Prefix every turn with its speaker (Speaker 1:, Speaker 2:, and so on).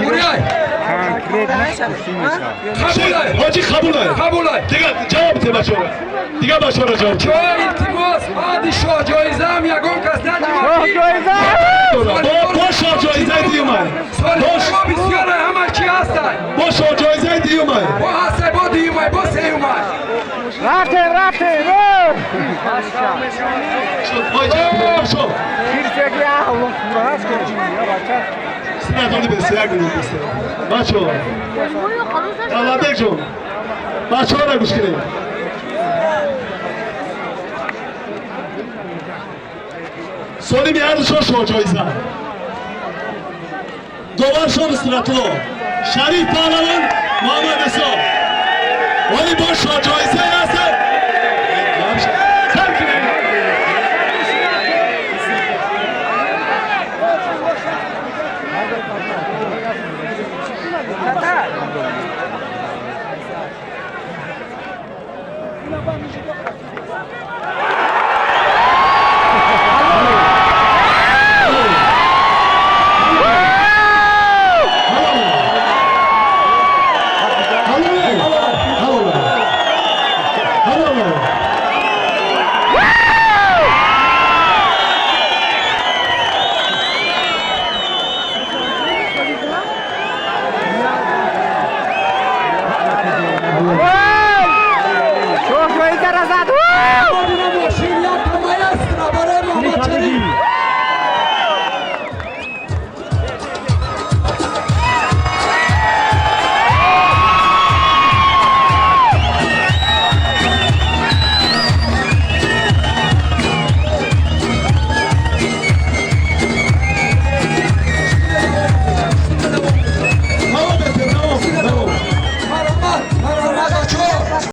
Speaker 1: Уряй. Қабулай.
Speaker 2: Ҳоҷӣ, қабулай.
Speaker 1: Қабулай.
Speaker 2: Дига ҷавоб те, бачаҳо, дига бачаҳоро ҷавоб.
Speaker 1: Чой, илтимос, баъди шоҳҷоизаам ягон кас наҷима.
Speaker 2: Бо шоҳҷоизаи дуюмай.
Speaker 1: Соли бисёре, ҳама чи ҳастай.
Speaker 2: Бо шоҳҷоизаи дуюмай.
Speaker 1: Бо ҳастай, бо дуюмай, бо сеюмай.
Speaker 3: Рафтем, рафтем!
Speaker 2: Бачаҳо, синатони бест як минут бест, бачаҳо. Давлатбек ҷон, бачаҳоро гӯш кунед. Солими ҳардушон шоҳҷоиза, доваршон Нусратулло, Шариф Паҳлавон, Муҳаммад Исо. Вале бо шоҳҷоизае ҳастанд.